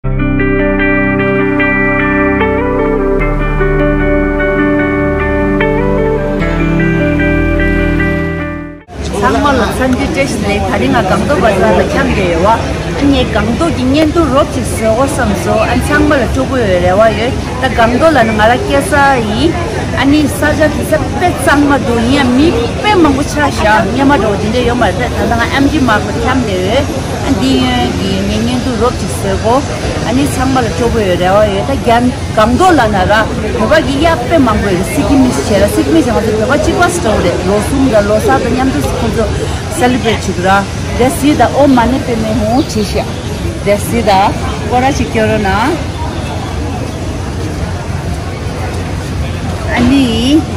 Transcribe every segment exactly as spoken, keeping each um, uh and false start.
ཚང་མ་ལ་འཚམས་འདྲི་བཀྲ་ཤིས་བདེ་ལེགས། ད་རིང་ང་སྒང་ཏོག་བ་ཛར་ལ་འཁྱམས་བསྡད་ཡོད་པ། ཨ་ངས་སྒང་ཏོག་གི་བརྙན་ཐུང་རོབ་ཅིག་བཟོ་དགོས་བསམ་སོང་། ཨ་ཚང་མ་ལ་སྤྲོ་པོ་ཡོད་རེ་བ་ཡོད། ད་སྒང་ཏོག་ལ་ནི་ང་རང་སྐྱེས་ས་ཡིན། ཨ་ནི་ས་ཆ་དེ་ས་དཔེ་གཙང་མ་འདུག་ཡིན་ཡང་མི་དཔེ་མང་པོ་ཆགས་ཤག་སྔོན་མ་འདྲ་བོ་དེ་འདྲ་ཡོད་མ་རེད། ད་ལྟ་ང་ཨེམ་ཆི་མར་ཁེ་འཁྱམས་བསྡད་ཡོད། ཨ་འདི་ཡོན་གྱི་ངས་བརྙན་ཐུང་རོབ་ཅིག་བཟོ་དགོས། ཨ་ནི་ཚང་མ་ལ་སྤྲོ་པོ་ཡོད་རེ་བ་ཡོད། ད་རྒྱ་སྒང་ཏོག་ལ་ན་ར་བོད་པ་གི་གཡག་དཔེ་མང་པོ་ཡོད། སི་ཀི་མིས་བྱས་ར། སི་ཀི་མིས་བྱས་ང་ཚོ་བོད་པ་གཅིག་པ་སི་འདྲ་བོ་རེད། ལོ་གསུམ་དང་ལོ་གསར་དང་མཉམ་དུ་ཁོང་ཚོ་སེ་ལི་བྷི་རེཊ་བྱེད་ཀྱི་ར། དེ་སི་ད་ཨོཾ་མ་ཎི་པདྨེ་ཧཱུྃ་བྲིས་ཤག་དེ་སི་ད་སྐོར་ར་ཅིག་སྐྱོར་རོགས་གནང་། ཨ་ནི་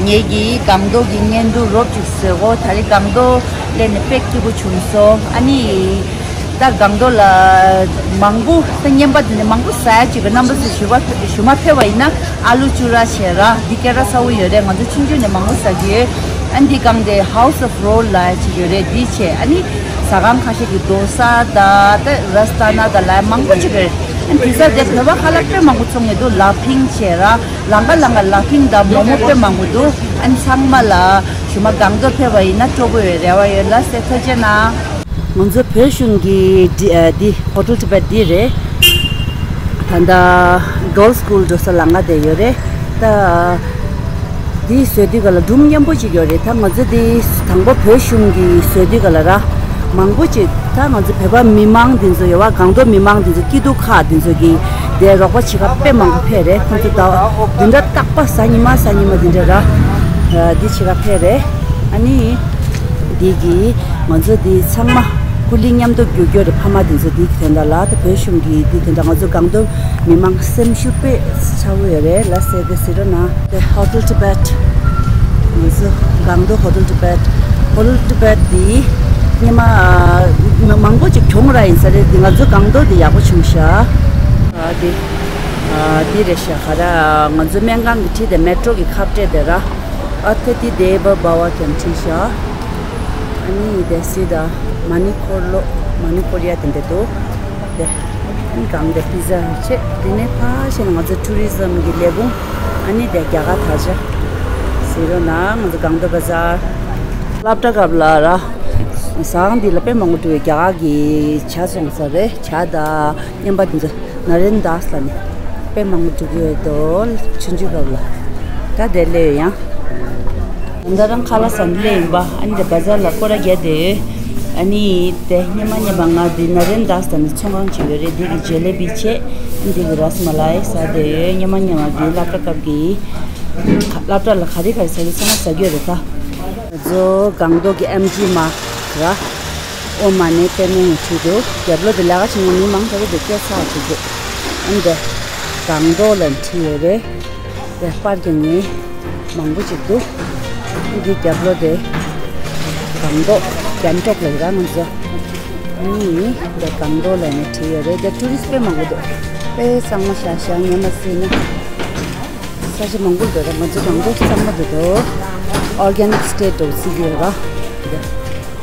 ངེད་ཀྱིས་སྒང་ཏོག་གི་བརྙན་ཐུང་རོབ་ཅིག་བཟོས་གོ། ད་རེས་སྒང་ཏོག་སླེབས་ནས་དཔེ་སྐྱིད་པོ་བྱུང་སོང་། ཨ་ནི། ད་སྒང་ཏོག་ལ་མང་པོ་ད་བརྙན་པ་དེ་ནས་མང་པོ་ཟ་ཡ་ཅིག་གི་རྣམ་པ་ཚོ་ཞུ་བ་ཞུ་མ་ཕེབས་པ་ཡིན་ན་ཨ་ལུ་ཅུ་ར་བྱས་ར། འདི་སྐད་གྲགས་ཚ་བོ་ཡོད་རེད། ང་ཚོ་ཆུང་ཆུང་ནས་མང་པོ་ཟ་གི་ཡོད། ཨ་འདི་སྒང་དེ་House of Roll ལ་ཡ་ཅིག་ཡོད་རེད། འདི་བྱས་ཨ་ནི་ཟ་ཁང་ཁ་ཤས་ཀྱི་དོ་ས་ད་ད་ར་སི་ཏ་ན་ད་ལ་ཡ་མང་པོ་ཅིག་རེད། ཨ་འདི་ས་དེ་བོད་པ་ཁ་ལག་དཔེ་མང་པོ་འཚོང་ཡོད་འདུག་ལ་ཕིང་བྱས་ར། ལམ་ཁ་ལམ་ཁ་ལ་ཕིང་དང་མོག་མོག་དཔེ་མང་པོ་འདུག་ཨ་ནི་ཚང་མ་ལ་ཞུ་མ་སྒང་ཏོག་ཕེབས་པ་ཡིན་ན་སྤྲོ་པོ་ཡོད་རེ་བ་ཡོད། ལགས་སེ་ཐུགས་རྗེ་གནང་། ང་ཚོ་བོད་གཞུང་གི་འདི་ཨ་འདི་ཧོ་ཊེལ་ཊི་བེཊ་འདི་རེད། ད་ལྟ་གྷོལ་སི་ཀུལ་འགྲོ་ས་ལམ་ཁ་དེ་ཡོད་རེད། ད་འདི་བཟོས་དུས་ག་ལ་སྒྲུང་སྙན་པོ་ཅིག་ཡོད་རེད། ད་ང་ཚོ་འདི་དང་པོ་བོད་གཞུང་གི་བཟོས་དུས་ག་ལ་ར་མང་པོ་ཅིག་ད་ང་ཚོ་བོད་པ་མི་མང་འདི་ཚོ་ཡོད་པ། སྒང་ཏོག་མི་མང་འདི་ཚོ་སྐྱིད་སྡུག་ཁག་འདི་ཚོ་གི་དེ་རོགས་པ་བྱེད་ག་དཔེ་མང་པོ་ཕེབས་རེད། ཁོང་ཚོ་ད་འདི་འདྲ་རྟག་པ་གཟའ་ཉི་མ་གཟའ་ཉི་མ་འདི་འདྲ་ར་འདི་བྱེད་ག་ཕེབས་རེད། ཨ་ནི། འདི་གི་ང་ཚོ་འདི་ཚང་མ་ཀུ་ལི་མཉམ་དུ་རྒྱུག་རྒྱུ་རེད། ཕ་མ་འདི་ཚོ་འདི་གི་དོན་དག་ལ་ད་བོད་གཞུང་གི་འདི་དོན་དག་ང་ཚོ་སྒང་ཏོག་མི་མང་སེམས་ཤུགས་དཔེ་ཚ་བོ་ཡོད་རེད། ལ་སེ་གི་སི་རོ་ན་དེ་ཧོ་ཊེལ་ཊི་བེཊ། ང་ཚོ་སྒང་ཏོག་ཧོ་ཊེལ་ཊི་བེཊ། ཧོ་ཊེལ་ཊི་བེཊ་འདི་སྔོན་མ་མ་མང་པོ་ཅིག་གྱོང་ར་ཡིན་ས་རེད། འདི་ང་ཚོ་སྒང་ཏོག་འདི་ཡག་པོ་བྱུང་ཤག་ཨ་འདི་ཨ་འདི་རེད་ཤག་ག་ར་ང་ཚོ་སྨན་ཁང་གི་འཁྲིས་དེ་མེ་ཊོ་གི་ཁ་སྤྲད་དེ་ར། ཨ་ཐེ་ཏི་དེ་བ་བ་བ་ཀྱང་བྲིས་ཤག་ཨ་ནི་དེ་སི་ད་མ་ནི་ཁོར་ལོ་མ་ནི་ཁོར་ཡ་དེ་འདྲ་འདུག་དེ་ཨ་ནི་གང་དེ་པི་ཛ་ཆེ། དེ་ནས་ཕ་ཤེ་ན་ང་ཚོ་ཊུ་རི་ཛམ་གི་ལས་ཁུངས། ཨ་ནི་དེ་རྒྱ་གར་དར་ཆ་ཟེར་རོ་ན་ང་ཚོ་སྒང་ཏོག་བ་ཛར། སློབ་གྲྭ་སྐབས་ལ་ར་ཟངས་འདི་ལ་དཔེ་མང་པོ་འགྲོ་བའི་རྒྱ་གར་གི་ཇ་བཙོང་ས་རེད། ཇ་དང་། རྔན་པ་འདི་ཚོ་ན་རེན་དཱས་ལ་ནི་དཔེ་མང་པོ་འགྲོ་གི་ཡོད་དོ། ཆུང་ཆུང་སྐབས་ལ་ད་དེ་སླེབས་ཡོད་ཡང་། ད་རང་ཁ་ལག་ཟ་འདི་སླེབས་ཡིན་པ། ཨ་ནི་དེ་བ་ཛར་ལ་སྐོར་ར་རྒྱག་དེ་ཡོད། ཨ་ནི་དེ་སྔོན་མ་སྔོན་མ་ང་འདི་ན་རེན་དཱས་ལ་ནི་ཚོང་ཁང་ཅིག་ཡོད་རེད། འདི་གི་ཇེ་ལེ་བི་བྱས། ཨ་ནི་འདི་གི་རཱས་མ་ལའི་ཟ་དེ་ཡོད། སྔོན་མ་སྔོན་མ་འདི་སློབ་གྲྭ་སྐབས་ཀྱི་སློབ་གྲྭ་ལ་ག་རེ་ག་རེ་ཟ་གི་ཚང་མ་ཟ་གི་ཡོད་རེད་ད། ང་ཚོ་སྒང་ཏོག་གི་ཨེམ་ཇི་མ་ར། ཨོཾ་མ་ཎི་པདྨེ་ཧཱུྃ་བྲིས་འདུག་རྒྱབ་ལོགས་དེ་ལས་ཀ་བྱེད་མཁན་མི་མང་ཆེ་བ་དེ་སྐད་ཆ་བྱེད་འདུག་ཨ་ནི་དེ་སྒང་ཏོག་ལ་བྲིས་ཡོད་རེད། དེ་པར་རྒྱག་མཁན་མང་པོ་ཅིག་འདུག་ཨ་ནི་རྒྱབ་ལོགས་དེ་སྒང་ཏོག་གྷན་ཊོག་ལ་ཡོད་ར་ང་ཚོ། ཨ་ནི་དེ་སྒང་ཏོག་ལ་ནི་བྲིས་ཡོད་རེད། དེ་ཊུ་རི་སི་དཔེ་མང་པོ་འདུག་དཔེ་གཙང་མ་ཤག་ཤག་ངས་མ་གཟིགས་ན། ས་ཆ་མང་པོ་འདུག་ར། ང་ཚོ་སྒང་ཏོག་གཙང་མ་འདུག་དོ། ཨོར་གེ་ནིག་སི་ཊེ་ཊི་འདྲ་བོ་བརྩི་གི་ཡོད་ར།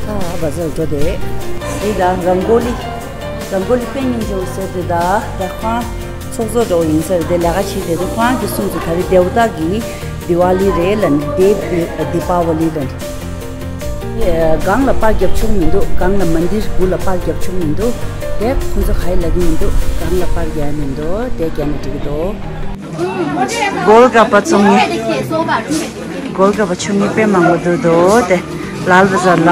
ད་བ་ཛར་འགྲོ་དེ། འདི་ད་རང་གོ་ལི། རང་གོ་ལི་དཔེ་སྙིང་རྗེ་བོ་ཟེར་དེ་ད་ད་ཁོང་ཚོགས་གཙོ་འདྲ་བོ་ཡིན་ས་རེད། དེ་ལས་ཀ་བྱེད་དེ་དུས་ཁོང་གིས་གསུངས་སོང་། ད་རེས་དེ་བ་ཏ་གི་དི་ཝ་ལི་རེད་ལབ་ནས། དེ་དི་པ་ཝ་ལི་ལབ་ནས། སྒང་ལ་པར་རྒྱབ་ཆོག་མི་འདུག་སྒང་ལ་མན་དིར་དགུ་ལ་པར་རྒྱབ་ཆོག་མི་འདུག་དེ་ཁོང་ཚོ་ག་རེ་ལབ་ཀྱི་མི་འདུག་སྒང་ལ་པར་རྒྱག་མི་འདུག་དེ་རྒྱབ་ན་འགྲིག་གི་འདུག་གོལ་ག་པ་བཙོང་ངེ། གོལ་ག་པ་ཆུང་ངེ་དཔེ་མང་པོ་འདུག་དོ། དེ་ལཱལ་བ་ཛར་ལ།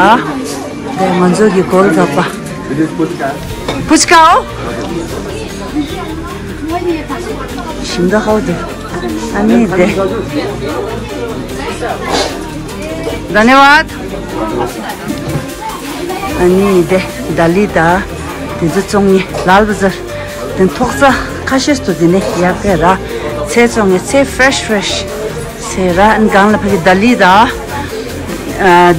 དེ་ང་ཚོ་གི་གོལ་ག་པ། ཕུཆ་ཀའོ། ཞིམ་ད་ཧའོ་དེ། ཨ་ནི་དེ། धन्यवाद། ཨ་ནི་དེ་ད་ལི་ད། དེ་ཚོ་བཙོང་ངེ་ལཱལ་བ་ཛར། དེ་ཐོག་ས་ཁ་ཤས་སུ་དེ་ནས་ཡར་ཕེབས་ར། ཚལ་བཙོང་ངེ་ཚལ་ཕི་རེ་ཤི་ཕི་རེ་ཤི་ཟེར་ར། ཨ་ནི་སྒང་ལ་ཕ་གི་ད་ལི་ད། ཨ་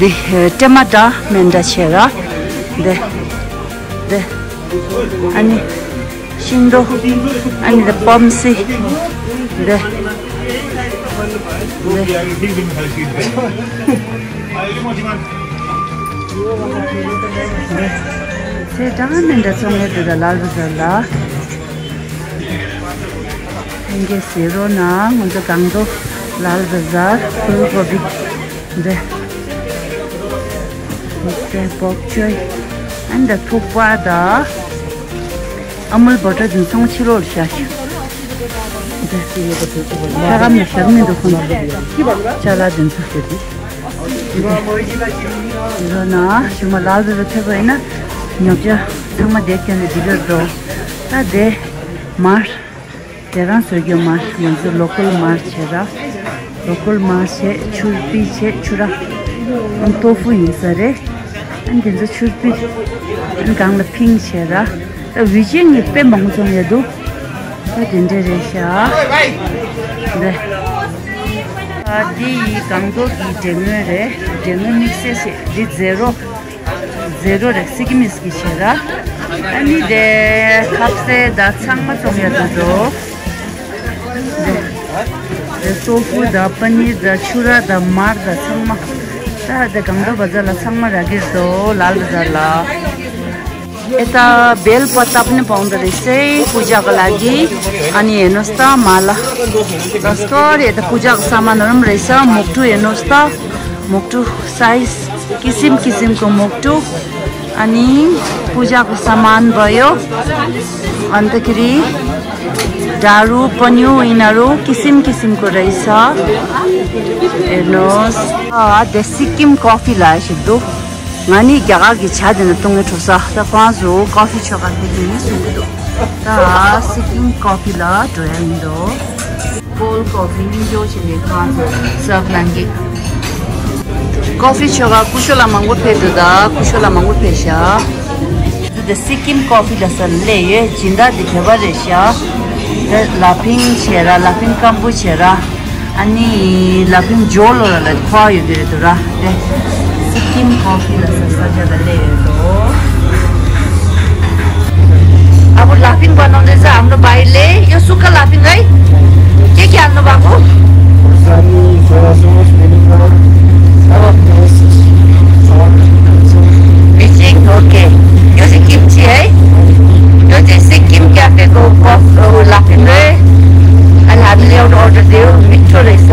དེ་ཀྲེ་མ་འདྲ་མེན་འདྲ་བྱས་ར། དེ་དེ་ཨ་ནི་ཤིང་ཏོག་ཨ་ནི་དེ་པོམ་སི་དེ་དེ་དེ་ཚལ་འདྲ་མེན་འདྲ་བཙོང་ངེ་དེ་ད་ལཱལ་བ་ཛར་ལ། ལྷན་རྒྱས་གཟིགས་རོགས་གནང་། ང་ཚོ་སྒང་ཏོག་ལཱལ་བ་ཛར་ཕུལ་གོ་བི་འདི། འདི་བོག་ཅོའི་ཨན་ད་ཐུག་པ་ད་ཨ་མུལ་བོ་ཊལ་འདི་ཚང་མ་ཕྱི་ལོགས་ལ་བཞག་ཤག་འདི་ཤ་སྐམ་ནས་བཞག་མི་འདུག་ཁོང་ཚོ་ཅ་ལག་འདི་ཚོ། འདི་ལོ་ན་ཞུ་མ་ལཱལ་བ་ཛར་ཕེབས་པ་ཡིན་ན་ཉོ་ཆ་ཚང་མ་བསྡད་ཀྱང་འདི་གར་འགྲོ། ད་འདི་མར། དེ་རང་བཟོས་རྒྱུ་མར། ང་ཚོ་ལོ་ཀལ་མར་བྱས་ར། ལོ་ཀལ་མར་བྱས་ཆུར་ཕུད་བྱས་ཆུ་ར། ཨང་ཏོ་ཕུ་ཡིན་ས་རེད། ཨང་དེ་ཚོ་ཆུར་ཕུད། ཨང་སྒང་ལ་ཕིང་བྱས་ར། ད་ཝི་ཅན་ནི་དཔེ་མང་པོ་བཙོང་ཡ་འདུག་ད་དེ་འདྲ་རེད་ཤག་འདི། ཨ་འདི་ཡི་སྒང་ཏོག་གི་འབྲས་སྔོན་རེད། འབྲས་སྔོན་དམིགས་བསལ་བྱས་འདི་ཛེ་རོ། ཛེ་རོ་རེད། སི་ཀིམ་མིས་གི་བྱས་ར། ཨ་ནི་དེ་ཁ་ཟས་ད་ཚང་མ་བཙོང་ཡ་འདུག་འགྲོ། དེ་ཏོ་ཕུ་དང་པ་ནིར་དང་ཆུ་ར་དང་མར་དང་ཚང་མ། ད་དེ་སྒང་ཏོག་བ་ཛར་ལ་ཚང་མ་རག་གི་རེད་དོ། ལཱལ་བ་ཛར་ལ། ཨེ་ད་བེལ་པ་ཏབ་ནི་པོང་ད་རེད་སེ། པུ་ཇ་ག་ལ་གི་ཨ་ནི་ཨེ་ནོ་སྟ་མ་ལ། ད་སྐོར་ཨེ་ད་པུ་ཇ་ག་ས་མ་ནོ་རམ་རེད་ས། མོག་ཏུ་ཨེ་ནོ་སྟ། མོག་ཏུ་སའིས་ཀི་སིམ་ཀི་སིམ་གི་མོག་ཏུ། ཨ་ནི་པུ་ཇ་གི་ས་མན་བ་ཡོ། ཨན་ད་ཀི་རི། ཌ་རུ་པ་ཉུ་ཨིན་ན་རུ་ཀི་སིམ་ཀི་སིམ་གི་རེད་ས། ཨེ་ནོ་ཨ་དེ་སི་ཀིམ་ཀོ་ཕི་ལ་ཞིག་འདུག་ང་ནི་རྒྱ་གར་གི་ཇ་དེ་ནི་བཏུང་ངེ་འགྲོ་ས། ད་ཁོང་ཚོ་ཀོ་ཕི་མཆོད་གར་ཕེབས་ཀྱི་ཡིན་གསུང་གི་འདུག་ད་སི་ཀིམ་ཀོ་ཕི་ལ་འགྲོ་ཡ་ཡིན་འགྲོ། ཀོལ་ཀོ་ཕི་སྙིང་རྗེ་བོ་བྱས་ནས་ཁོང་ཚོ་སརབ་གནང་གི། ཀོ་ཕི་མཆོད་གར་སྐུ་ཞབས་ལགས་མང་པོ་ཕེབས་འདུག་ད་སྐུ་ཞབས་ལགས་མང་པོ་ཕེབས་ཤག་འདི་སི་ཀིམ་ཀོ་ཕི་ལ་ས་སླེབས་ཡོད། སྦྱིན་བདག་འདི་བོད་པ་རེད་ཤག་འདི་ལ་ཕིང་བྱས་ར། ལ་ཕིང་སྐམ་པོ་བྱས་ར། ཨ་ནི་ལ་ཕིང་ཇོ་ལོ་ར་ལ་ཁོ་ཡོད་ཀྱི་རེད་འདུག་ར། དེ་སི་ཀིམ་ཀོ་ཕི་ལ་ས་ས་ཆ་ལ་སླེབས་ཡོད་དོ། आपको लाफिंग बनाने से हम लोग भाई ले, ये सूखा लाफिंग है। क्या क्या हम लोग बाबू? Missing, okay. यो चाहिँ किम्ची है। यो चाहिँ सिक्किम क्याफेको कफ, लाफिङ है। अनि हामीले एउटा अर्डर दियो, मिठो रहेछ।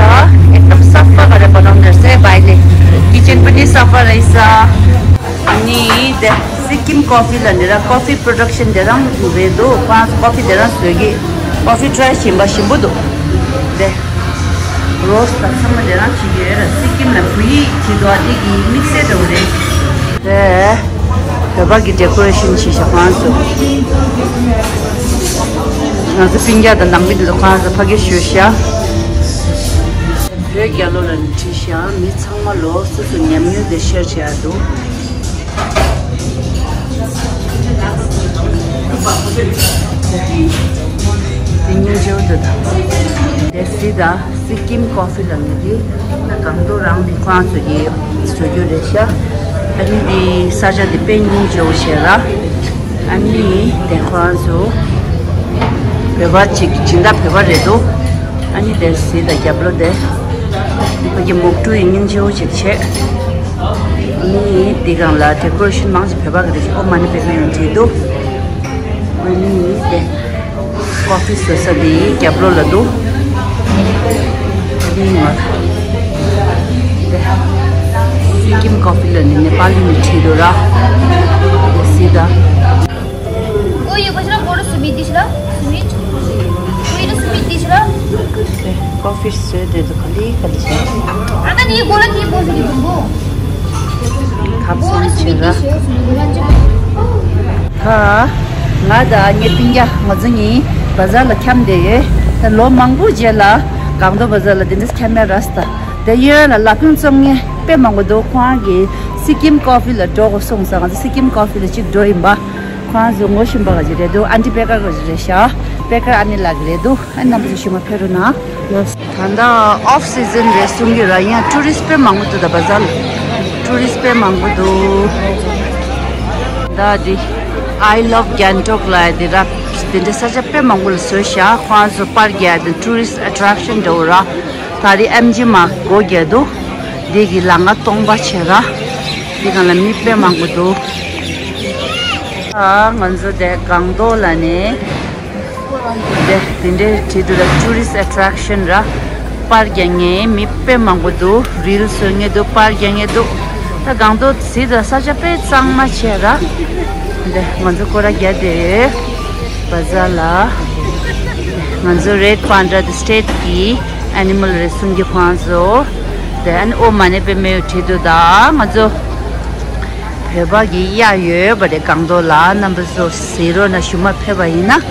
एकदम सफा गरेर बनाउँदो रहेछ है भाइले। किचन पनि सफा रहेछ। अनि त्यहाँ सिक्किम कफी भनेर कफी प्रोडक्सन धेरैं हुँदै दो, पाँच कफी धेरैं स्विगी कफी ट्राई छिम्बा छिम्बो दो। दे रोस्ट ཚང་མ་དེ་རང་བྱེད་ཀྱི་ཡོད་ར། སི་ཀིམ་ལ་བོད་ཡིག་བྲིས་འདུག་ཨ་དེ་གི་དམིགས་བསལ་འདྲ་བོ་རེད། དེ་བོད་པ་གི་ཌེ་ཀོ་རེ་ཤན་བྱས་ཤག་ཁོང་ཚོ། ང་ཚོ་སྤུན་ཀྱག་དང་ནང་མི་འདི་ཚོ་ཁོང་ཚོ་ཕ་གི་ཞུས་ཤག་བོད་རྒྱལ་ལོ་ལ་ནི་བྲིས་ཤག་མི་ཚང་མ་ལོ་སོ་སོ་ཉམས་མྱོང་དེ་ཤེར་བྱེད་ཡ་འདུག་དེ་སྙིང་རྗེ་པོ་འདུག་དེ་སི་ད་སི་ཀིམ་ཀོ་ཕི་ལ་ནི་དེ་ན་གང་དུ་རང་དེ་ཁོང་ཚོ་གི་བཟོ་རྒྱུ་རེད་ཤག་ཨ་ནི་དེ་ས་ཆ་དེ་དཔེ་སྙིང་རྗེ་པོ་ཞིག་ར། ཨ་ནི་དེ་ཁོང་ཚོ་བོད་པ་ཅིག་སྦྱིན་བདག་བོད་པ་རེད་འདུག་ཨ་ནི་དེ་སི་ད་རྒྱབ་ལོ་དེ་ཁོ་གི་མོག་ཀྲུའི་སྙིང་རྗེ་པོ་ཅིག་བྱས། ཨ་ནི་འདི་སྒང་ལ་ཌེ་ཀོ་རེ་ཤན་མང་ཆེ་བོད་པ་གི་རེད། ཨོ་མ་ནི་པེ་མེ་ཡང་བྲིས་འདུག་ཨ་ནི་དེ་ཀོ་ཕི་བཟོ་ས་འདི་རྒྱབ་ལོགས་ལ་འདུག་ཨ་ནི་ང་དེ་སི་ཀིམ་ཀོ་ཕི་ལ་ནི་ནེ་པ་ལི་ནས་བྲིས་འདུག་ར། དེ་སི་ད། ओ यो बसेर बरु सुमित दिसला। सुमित। पहिलो सुमित दिसला। कफी से दे दो खाली खाली से। आता नहीं बोला कि बोल रही तुमको। खप बोल से सुमित छिरा। दिसो सुमित बोला जो। ཧ། ང་དང་ངའི་སྤུན་ཀྱག་ང་ཚོ་གཉིས་བ་ཛར་ལ་འཁྱམས་བསྡད་ཡོད། ད་ལོ་མང་པོ་རྗེས་ལ་སྒང་ཏོག་བ་ཛར་ལ་དེ་འདྲ་འཁྱམས་ཡ་རེད་ད། དེ་ཡོད་ལ་ལ་ཕིང་བཙོང་མཁན་དཔེ་མང་པོ་འདུག་ཁོང་གིས་སི་ཀིམ་ཀོ་ཕི་ལ་འགྲོ་དགོས་གསུངས་སོང་། ང་ཚོ་སི་ཀིམ་ཀོ་ཕི་ལ་གཅིག་འགྲོ་ཡིན་པ། ཁོང་ཚོ་ངོ་ཤེས་པ་ག་ཅིག་རེད་འདུག་ཨན་ཊི་པེ་ཀར་ག་ཅིག་རེད་ཤག་པེ་ཀར་ཨ་ནེ་ལགས་རེད་འདུག་ཨ་རྣམ་པ་ཚོ་ཞུ་མ་ཕེབས་རོགས་གནང་། ད་ལྟ་ཨོཕ་སི་ཛན་རེད་གསུང་གི་ར། ཡང་ཊུ་རི་སི་དཔེ་མང་པོ་འདུག་ད་བ་ཛར་ལ་ཊུ་རི་སི་དཔེ་མང་པོ་འདུག་ད་འདི་I love Gangtok ལ་འདི་ར། དེ་འདྲ་ས་ཆ་དཔེ་མང་པོ་ལ་བཟོས་ཤག་ཁོང་ཚོ་པར་རྒྱག་དེ་ཊུ་རི་སི་ཨ་ཊྲེག་ཤན་འདྲ་བོ་ར། ད་རེས་ཨེམ་ཆི་མ་སྒོ་རྒྱག་འདུག་འདི་གི་ལམ་ཁ་སྟོང་པ་བྱས་ར། འདི་སྒང་ལ་མི་དཔེ་མང་པོ་འདུག་ཨ་ང་ཚོ་དེ་སྒང་ཏོག་ལ་ནི་ འདི་འདི་འདྲའི་བྲིས་འདུག་ལ། Tourist attraction ར། པར་རྒྱག་མཁན་མི་དཔེ་མང་པོ་འདུག་རིལ་བཟོ་མཁན་འདུག་པར་རྒྱག་མཁན་འདུག་ད་སྒང་ཏོག་གཟིགས་དང་ས་ཆ་དཔེ་གཙང་མ་བྱས་ར། འདི་ང་ཚོ་སྐོར་ར་རྒྱག་བསྡད་ཡོད། བ་ཛར་ལ། ང་ཚོ་རེད་པན་ཌ་དེ་སི་ཊེཊ་གི་ཨེ་ནི་མལ་རེད་གསུང་རྒྱུ་ཁོང་ཚོ། དེ་ཨ་ནི་ཨོ་མ་ནི་པའི་མེའུ་བྲིས་འདུག་ད་ང་ཚོ་བོད་པ་གི་གཡག་ཡོད་པ་རེད། སྒང་ཏོག་ལ་རྣམ་པ་ཚོ་གཟིགས་རོགས་གནང་། ཞུ་མ་ཕེབས་པ་ཡིན་ན་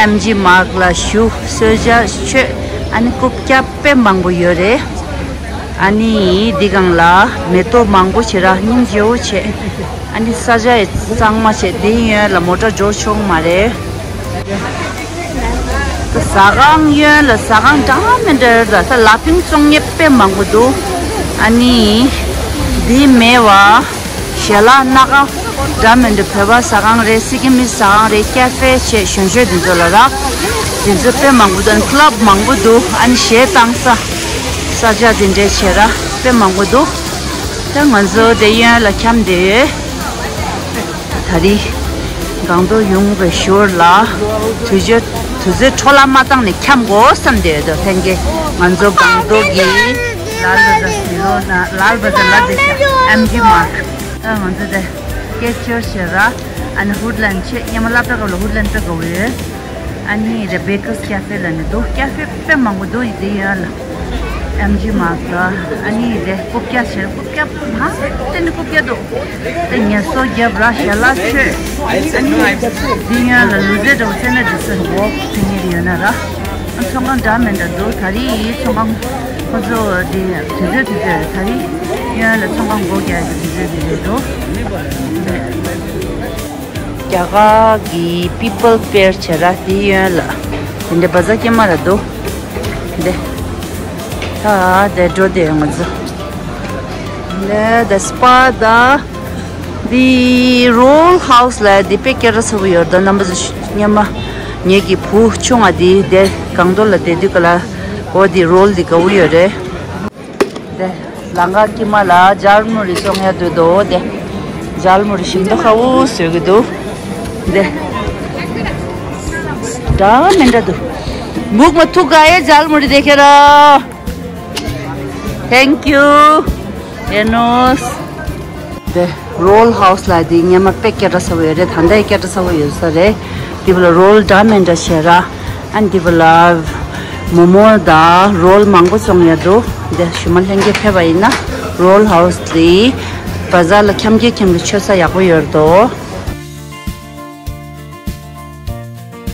ཨེམ་ཇི་མཱག་ལ་ཞུ། གསོལ་ཇ་མཆོད། ཨ་ནི་རྐུབ་བཀྱག་དཔེ་མང་པོ་ཡོད་རེད། ཨ་ནི་འདི་སྒང་ལ་མེ་ཏོག་མང་པོ་བྱེད་ར། སྙིང་རྗེ་བོ་བྱེད། ཨ་ནི་ས་ཆ་ཡི་གཙང་མ་བྱེད། འདི་གཡོན་ལ་མོ་ཊ་འགྲོ་ཆོག་མ་རེད། ཟ་ཁང་གཡོན་ལ་ཟ་ཁང་འདྲ་མི་འདྲ་རེད། ད་ལ་ཕིང་བཙོང་མཁན་དཔེ་མང་པོ་འདུག་ཨ་ནི་འདི་མེད་བ། ཞལ་ལག་སྣ་ཁ་འདྲ་མི་འདྲ། བོད་པ་ཟ་ཁང་རེད། སི་ཀི་མི་ཟ་ཁང་རེད། ཀ་ཧྥེ་བྱས་གཞོན་གཞོན་འདི་ཚོ་ལ་རག་འདི་ཚོ་དཔེ་མང་པོ་འདུག་ཨ་ནི་ཀི་ལབ་མང་པོ་འདུག་ཨ་ནི་གཞས་བཏང་ས་ས་ཆ་འདི་འདྲས་བྱས་ར་དཔེ་མང་པོ་འདུག་ད་ང་ཚོ་དེ་གཡོན་ལ་འཁྱམས་བསྡད་ཡོད། ད་རེས་སྒང་ཏོག་ཡོང་བའི་ཞོར་ལ་དུས་ཚོད་དུས་ཚོད་འཕྲོ་བརླག་མ་བཏང་ནས་འཁྱམས་དགོས་བསམ་བསྡད་ཡོད་དོ། ལྷན་རྒྱས་ང་ཚོ་སྒང་ཏོག་གི་ལཱལ་བ་ཛར་ཟེར་རོ་ན། ལཱལ་བ་ཛར་ལ་དེ་ཤ་ཨེམ་ཇི་མཱག་ད་ང་ཚོ་དེ་སྐད་ཅོར་བྱེད་ར། ཨ་ནི་ཧུཌ་ལན་ཆེ་ཉི་མ་སློབ་གྲྭ་སྐབས་ལ་ཧུཌ་ལན་དཔེ་དགའ་བོ་ཡོད། ཨ་ནི་རེ་བེ་ཀཱ་སི་ཀ་ཧྥེ་ལ་ནི་འདུག་ཀ་ཧྥེ་དཔེ་མང་པོ་འདུག་དེ་ཡོད་ལ། ཨེམ་ཇི་མཱག་ལ། ཨ་ནི་རེ་རྐུབ་བཀྱག་བྱེད། རྐུབ་བཀྱག་མང་དེ་ནི་རྐུབ་བཀྱག་འདུག་དེ་ངལ་གསོ་རྒྱབ་ར། ཞལ་ལག་མཆོད། ཨ་ནི་དེ་ཡོད་ལ་ལུས་རྩལ་འགྲོ་སེ་ན་དེ་སུ་འགོག་དེ་ཉེ་རེ་ཡོད་ན་ར། ཨ་ཚོང་ཁང་འདྲ་མི་འདྲ་འདུག་ད་རེས་ཚོང་ཁང་ཁོ་ཚོ་དེ་དུས་ཚོད་དུས་ཚོད་རེད། ད་རེས་ཡོད་ལ་ཚོང་ཁང་སྒོ་རྒྱག་གི་དུས་ཚོད་དེ་རེད་འདུག་རྒྱ་གར་གྱི་པི་པལ་ཕེར་བྱེད་ར་དེ་ཡོད་ལ། དེ་འདྲ་བ་ཛར་སྐྱེལ་མ་ར་འདུག་འདི་ད་དེ་འགྲོ་དེ་ང་ཚོ་ལ་དེ་སི་པ་ད་དེ་རོལ་ཧའུ་སི་ལ་དེ་དཔེ་སྐད་གྲགས་ཚ་བོ་ཡོད་རེད། ད་རྣམ་པ་ཚོ་སྔོན་མ་ངེད་ཀྱི་བུ་ཆུང་བ་དེ་དེ་སྒང་ཏོག་ལ་བསྡད་དུས་ག་ལ་འོ་དེ་རོལ་དེ་དགའ་བོ་ཡོད་རེད། དེ་ལང་ཀ་དཀྱིལ་མ་ལ་ཇལ་མུ་རི་བཙོང་ཡ་འདུག་དོ། དེ་ཇལ་མུ་རི་ཞིམ་མདོག་ཁ་བོ་བཟོས་ཀྱི་འདུག་དེ་འདྲ་མི་འདྲ་འདུག་མུག་མ་ཐུག་ག་ཡེ་ཇལ་མུ་རི་དེ་ཁྱེར་ར། Thank you. ཡེ་ནོས། དེ་རོལ་ཧའུ་སི་ལ་དེ་སྔོན་མ་དཔེ་སྐད་གྲགས་ཚ་བོ་ཡོད་རེད། ད་ལྟ་ཡི་སྐད་གྲགས་ཚ་བོ་ཡོད་ས་རེད། དེ་བ་ལ་རོལ་འདྲ་མི་འདྲ་བྱེད་ར། ཨ་འདི་བ་ལ་མོ་མོ་དང་རོལ་མང་པོ་བཙོང་ཡ་འདུག་དེ་ཞུ་མ་ལྷན་རྒྱས་ཕེབས་པ་ཡིན་ན་རོལ་ཧའུ་སི་དེ་བ་ཛར་ལ་འཁྱམ་གྱི་འཁྱམ་གྱི་མཆོད་ས་ཡག་པོ་ཡོད་རེད་དོ།